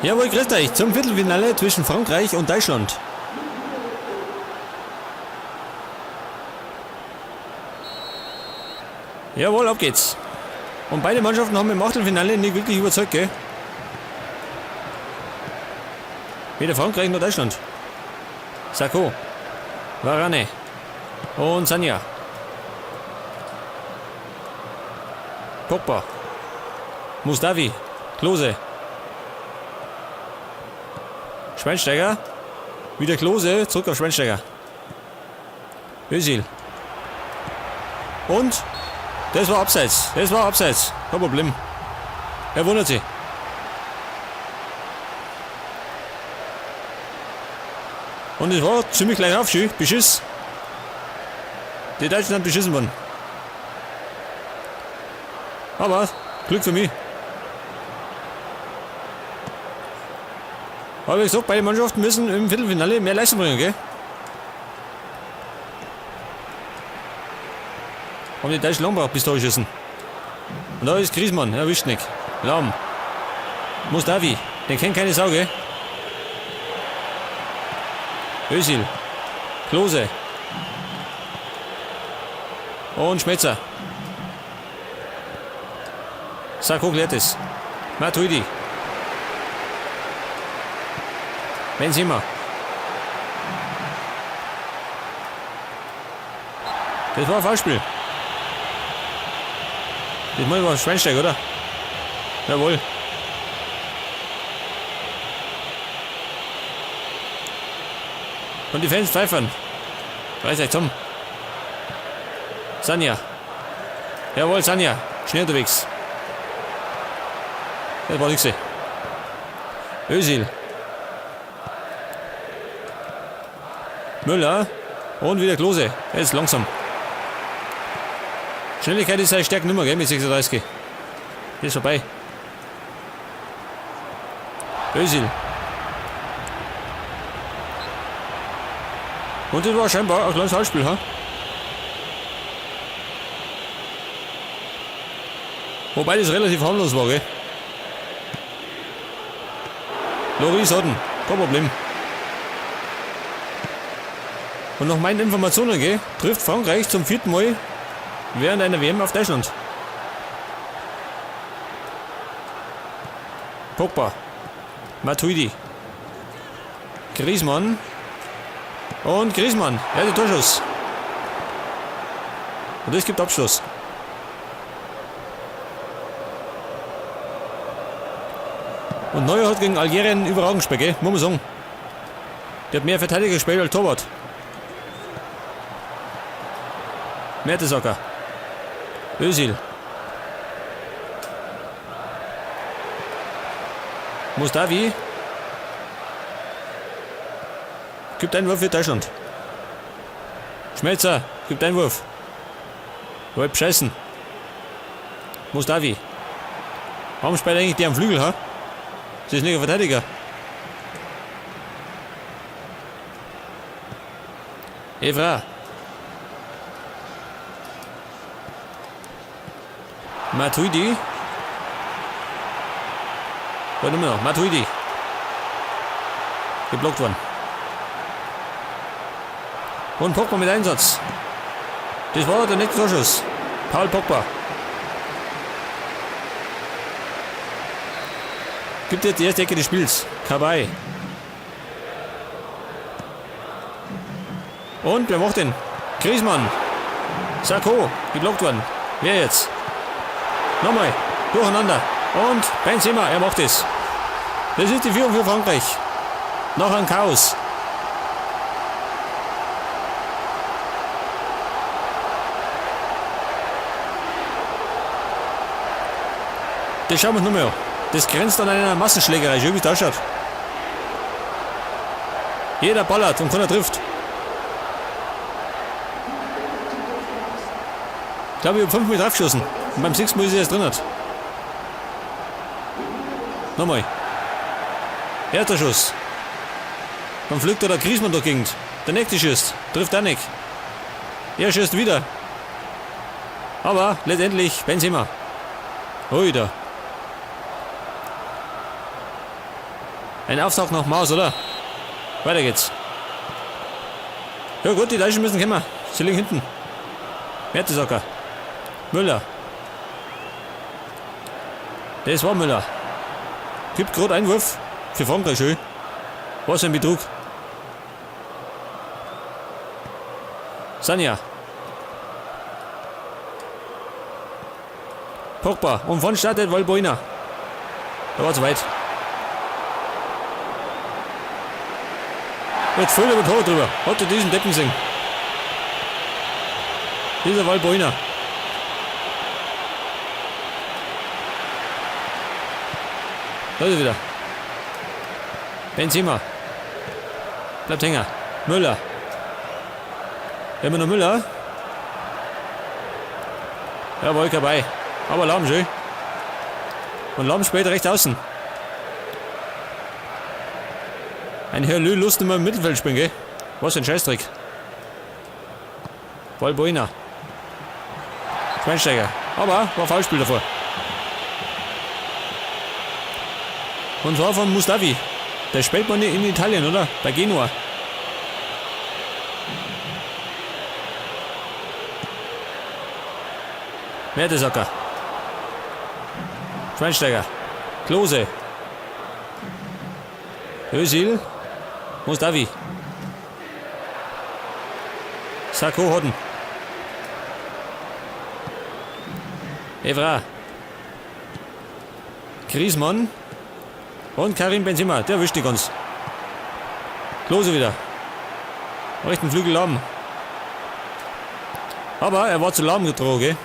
Jawohl, grüßt euch zum Viertelfinale zwischen Frankreich und Deutschland. Jawohl, ab geht's. Und beide Mannschaften haben im Achtelfinale nicht wirklich überzeugt, gell? Weder Frankreich noch Deutschland. Sakho, Varane und Sanja. Pogba. Mustafi. Klose. Schweinsteiger. Wieder Klose. Zurück auf Schweinsteiger. Özil. Und das war abseits. Das war abseits. Kein Problem. Er wundert sich. Und es war ziemlich gleich auf, schön. Beschiss. Die Deutschen sind beschissen worden. Aber Glück für mich. Aber wie gesagt, beide Mannschaften müssen im Viertelfinale mehr Leistung bringen, gell? Haben die Deutschen lang gebraucht, bis da geschossen. Und da ist Griezmann, erwischt nicht. Lahm. Mustafi, den kennt keine Sau, gell? Özil. Klose. Und Schmetzer. Sakho klärt es. Matuidi. Benzema. Das war ein Foulspiel. Das Mal war Schweinsteiger, oder? Jawohl. Und die Fans pfeifen. Reiß euch zusammen. Sanja. Jawohl, Sanja. Schnell unterwegs. Das war nix. Özil. Müller. Und wieder Klose. Jetzt langsam. Schnelligkeit ist seine Stärke nimmer, gell, mit 36. Ist vorbei. Özil. Und das war scheinbar ein kleines Foulspiel, ha? Wobei das relativ harmlos war, gell? Loris hat ihn. Kein Problem. Und nach meinen Informationen, gell, trifft Frankreich zum 4. Mal während einer WM auf Deutschland. Pogba. Matuidi. Griezmann. Und Griezmann. Ja, der Torschuss. Und es gibt Abschluss. Und Neuer hat gegen Algerien überragend gespielt, gell? Muss man sagen. Der hat mehr Verteidiger gespielt als Torwart. Mertesacker. Özil. Mustafi. Gibt einen Wurf für Deutschland. Schmelzer, gibt einen Wurf. Wollt bescheißen. Mustafi. Warum spielt eigentlich der am Flügel, ha? Das ist nicht ein Verteidiger. Evra. Matuidi. Warte immer noch. Matuidi. Geblockt worden. Und Pogba mit Einsatz. Das war der nächste Torschuss. Paul Pogba. Gibt jetzt die erste Ecke des Spiels. Kabay. Und wer macht den? Griezmann. Sakho. Geblockt worden. Wer jetzt? Nochmal. Durcheinander. Und Benzema, er macht es. Das ist die Führung für Frankreich. Noch ein Chaos. Das schauen wir uns nochmal an. Das grenzt an einer Massenschlägerei, schön wie es da ausschaut. Jeder ballert und keiner trifft. Ich glaube, ich habe 5 Mal draufgeschossen. Und beim 6. Mal ist er erst drin. Hat. Nochmal. Erster Schuss. Dann fliegt da der Griezmann durch Gegend. Der nächste schießt. Trifft auch nicht. Er schießt wieder. Aber letztendlich Benzema. Ui da. Ein Auftakt nach Maß, oder? Weiter geht's. Ja gut, die Deutschen müssen kommen. Sie liegen hinten. Mertesacker. Müller. Das war Müller. Gibt gerade Einwurf für Frankreich, schön. Was ein Betrug. Sanja. Pogba. Und von startet Valbuena. Da war zu weit. Jetzt voll über Tor drüber. Hat er diesen Deppen gesehen? Dieser Valbuena. Da ist er wieder. Benzema. Bleibt hängen. Müller. Immer noch Müller. Jawohl, dabei. Aber Lahm schön. Und Lahm spielt rechts außen. Ein Herr Lü Lust immer im Mittelfeld spielen, gell? Was ein Scheißdreck. Valbuena. Schweinsteiger. Aber war Foulspiel davor. Und zwar von Mustafi. Der spielt man in Italien, oder? Bei Genua. Mertesacker. Schweinsteiger. Klose. Özil. Mustafi. Sakho hat ihn. Evra. Griezmann. Und Karim Benzema. Der erwischt nicht ganz. Klose wieder. Rechten Flügel lahm. Aber er war zu lahm getroffen, gell?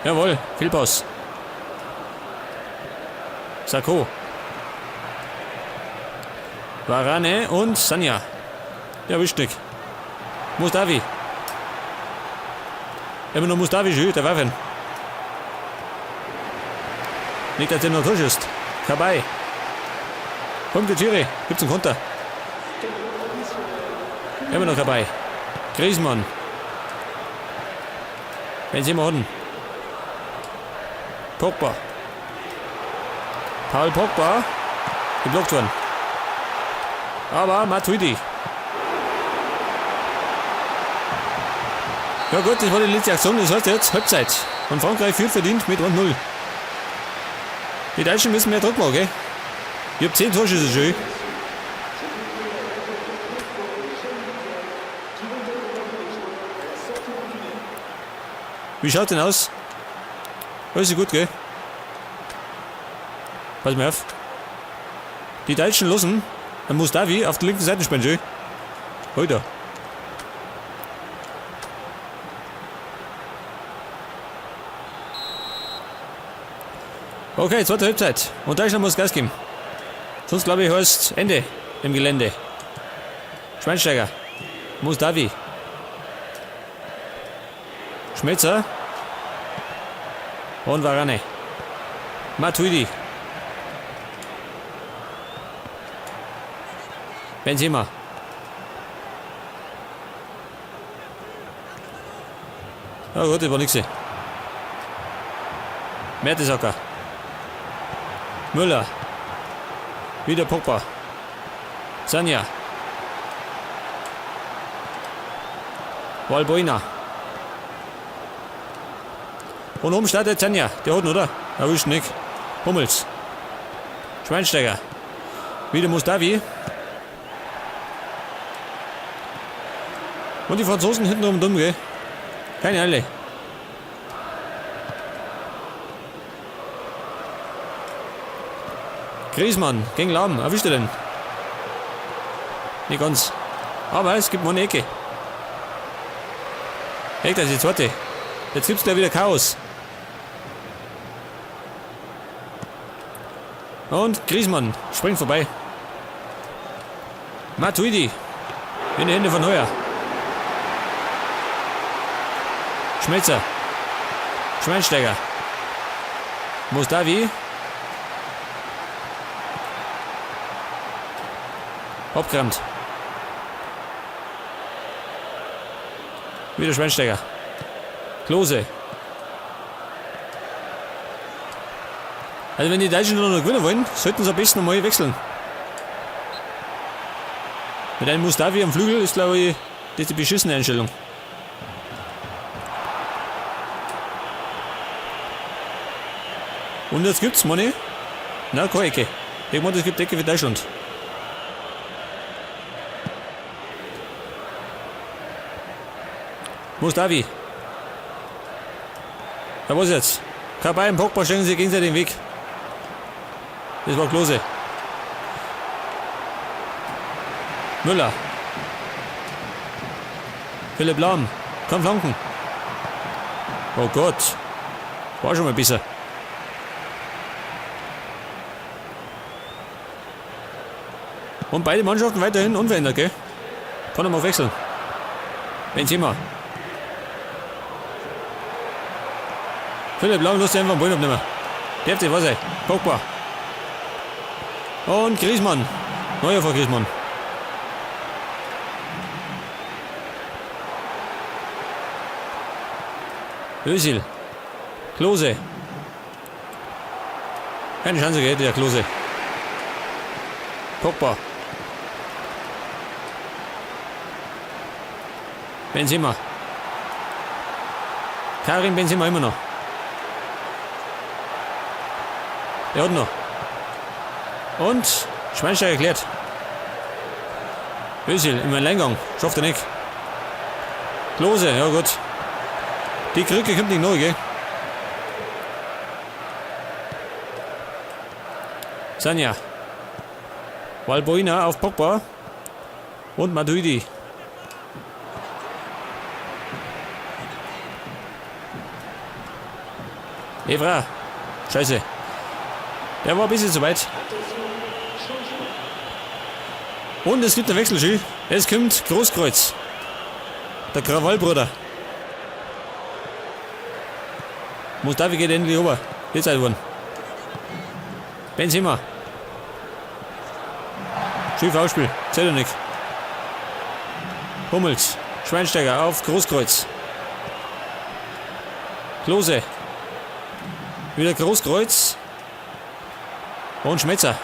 Jawohl, Fehlpass. Sakho. Varane und Sanja. Ja, wichtig. Mustafi. Immer noch Mustafi, schön, der Waffen. Nicht, dass der noch Tor schießt. Kabay. Komm, Getüre. Gibt's einen Konter. Immer noch dabei. Griezmann. Benzema hat ihn. Pogba. Paul Pogba. Geblockt worden. Aber Matuidi. Ja gut, das war die letzte Aktion. Das heißt jetzt Halbzeit. Und Frankreich führt verdient mit 1-0. Die Deutschen müssen mehr Druck machen, gell? Ich hab 10 Torschüsse schon. Wie schaut denn aus? Alles ist gut, gell? Pass mal auf. Die Deutschen lassen dann Mustafi auf der linken Seite spielen, schön. Heute. Okay, zweite Halbzeit. Und Deutschland muss Gas geben. Sonst glaube ich heißt Ende im Gelände. Schweinsteiger. Mustafi. Schmetzer. Und Varane. Matuidi. Benzema. Ja gut, das war nix. Mertesacker. Müller. Wieder Pogba. Sanja. Valbuena. Und oben startet Sanja. Der hat ihn, oder? Erwischt nicht. Hummels. Schweinsteiger. Wieder Mustafi. Und die Franzosen hinten rum dumm, gell? Keine Eile. Griezmann gegen Lahm. Erwischt er denn? Nicht ganz. Aber es gibt nur eine Ecke. Echt, das ist die zweite. Jetzt gibt's da wieder Chaos. Und Griezmann springt vorbei. Matuidi. In die Hände von Neuer. Schmelzer. Schweinsteiger. Mustafi. Abgerammt. Wieder Schweinsteiger. Klose. Also wenn die Deutschen noch gewinnen wollen, sollten sie am besten nochmal wechseln. Mit einem Mustafi am Flügel ist, glaube ich, das die beschissene Einstellung. Und jetzt gibt's Money. Na, keine Ecke. Ich meine, es gibt Ecke für Deutschland. Mustafi. Ja, was jetzt? Kabay und Pogba stellen sich gegenseitig den Weg. Das war Klose. Müller. Philipp Lahm. Kann flanken. Oh Gott. War schon mal besser. Und beide Mannschaften weiterhin unverändert, gell? Kann er mal wechseln. Benzema. Philipp Lahm lässt sich einfach den Ball abnehmen. Darf das was sein? Pogba. Und Griezmann. Neuer vor Griezmann. Özil. Klose. Keine Chance, gell, der Klose. Pogba. Benzema. Karim Benzema immer noch. Er hat noch. Und Schweinsteiger erklärt. Özil im Alleingang. Schafft er nicht. Klose, ja gut. Die Krücke kommt nicht neu, gell? Sanja. Valbuena auf Pogba. Und Matuidi. Evra. Scheiße. Der war ein bisschen zu weit. Und es gibt einen Wechsel, Es kommt Großkreuz. Der Krawallbruder. Mustafi geht endlich rüber. Jetzt Zeit geworden. Benzema. Schön Foulspiel. Zählt ja nicht. Hummels. Schweinsteiger auf Großkreuz. Klose. Wieder Großkreuz. Und Schmetzer.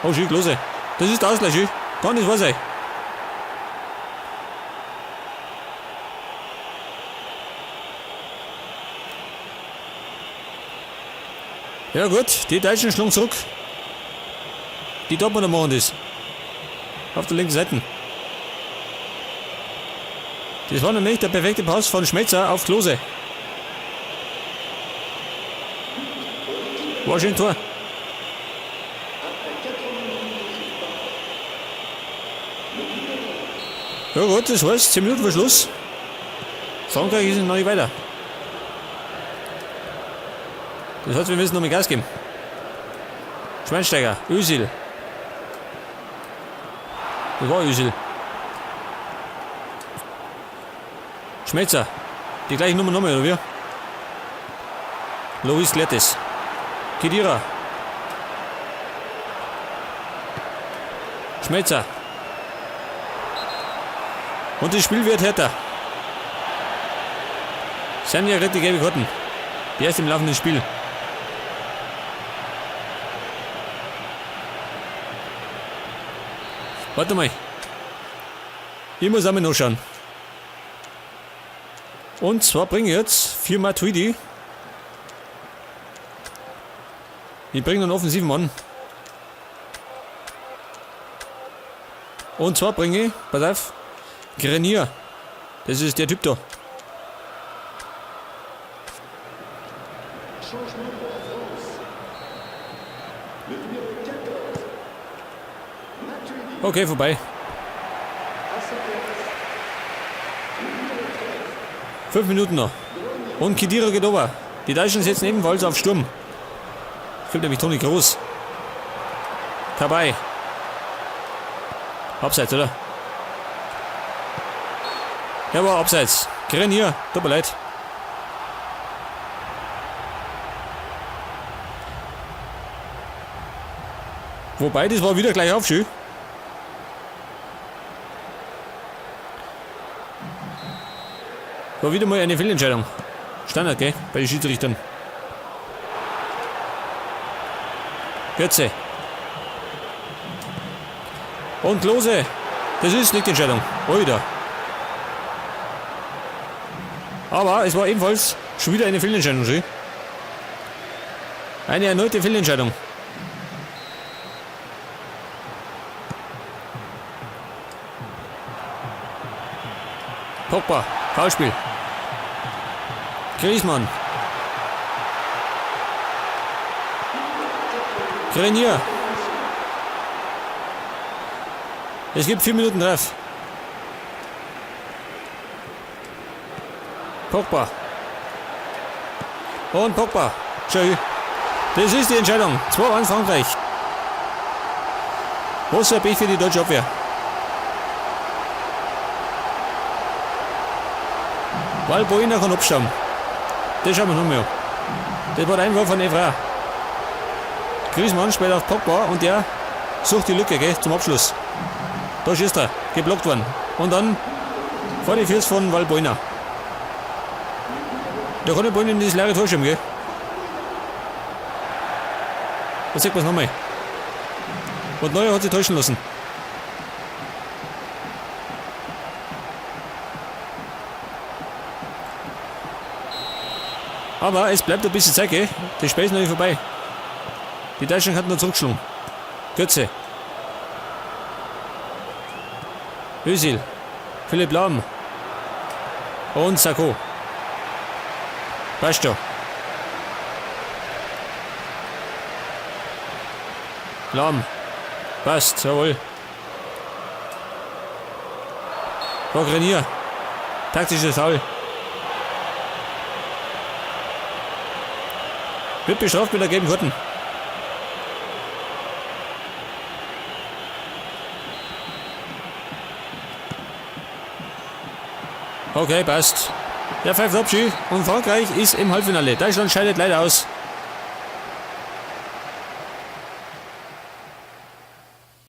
Oh, schön, Klose. Das ist der Ausgleich, schön. Kann das wahr sein? Ja gut, die Deutschen schlagen zurück. Die Dortmunder machen das. Auf der linken Seite. Das war nämlich der perfekte Pass von Schmetzer auf Klose. War schön Tor. Ja gut, das heißt, 10 Minuten vor Schluss. Frankreich ist noch nicht weiter. Das heißt, wir müssen noch mehr Gas geben. Schweinsteiger, Özil. Das war Özil. Schmelzer. Die gleiche Nummer nochmal, oder wie? Loris klärt es. Khedira. Schmelzer. Und das Spiel wird härter. Sanja kriegt die gelbe Karten. Der ist im laufenden Spiel. Warte mal. Ich muss einmal nachschauen. Und zwar bringe ich jetzt 4 Matuidi. Ich bringe einen offensiven Mann. Und zwar bringe ich, pass auf, Grenier. Das ist der Typ da. Okay, vorbei. 5 Minuten noch. Und Khedira geht over. Die Deutschen setzen ebenfalls auf Sturm. Kommt nämlich Toni Kroos. Dabei. Abseits, oder? Ja, war abseits. Grenier, tut mir leid. Wobei, das war wieder gleich auf, schön. War wieder mal eine Fehlentscheidung. Standard, gell? Bei den Schiedsrichtern. Götze. Und Klose. Das ist nicht die Entscheidung. Oida. Aber es war ebenfalls schon wieder eine Fehlentscheidung. Schön. Eine erneute Fehlentscheidung. Pogba, Foulspiel. Griezmann. Grenier. Es gibt 4 Minuten Treff. Pogba. Und Pogba. Tschö. Das ist die Entscheidung. 2-1 Frankreich. Was ein Pech für die deutsche Abwehr. Valbuena kann abstauben. Das schauen wir noch mal an. Das war der Einwurf von Evra. Griezmann spielt auf Pogba und der sucht die Lücke, gell, zum Abschluss. Da schießt er, geblockt worden. Und dann vor die Füße von Valbuena. Da kann der Ball in das leere Tor schieben, gell? Da sieht man's nochmal. Und Neuer hat sich täuschen lassen. Aber es bleibt ein bisschen Zeit, gell? Das Spiel ist noch nicht vorbei. Die Deutschen hatten nur zurückgeschlagen. Götze. Özil. Philipp Lahm. Und Sakho. Passt schon. Lahm. Passt, jawohl. War Grenier. Taktisches Foul. Wird bestraft mit der gelben Karten. Okay, passt. Der pfeift ab, schön. Und Frankreich ist im Halbfinale. Deutschland scheidet leider aus.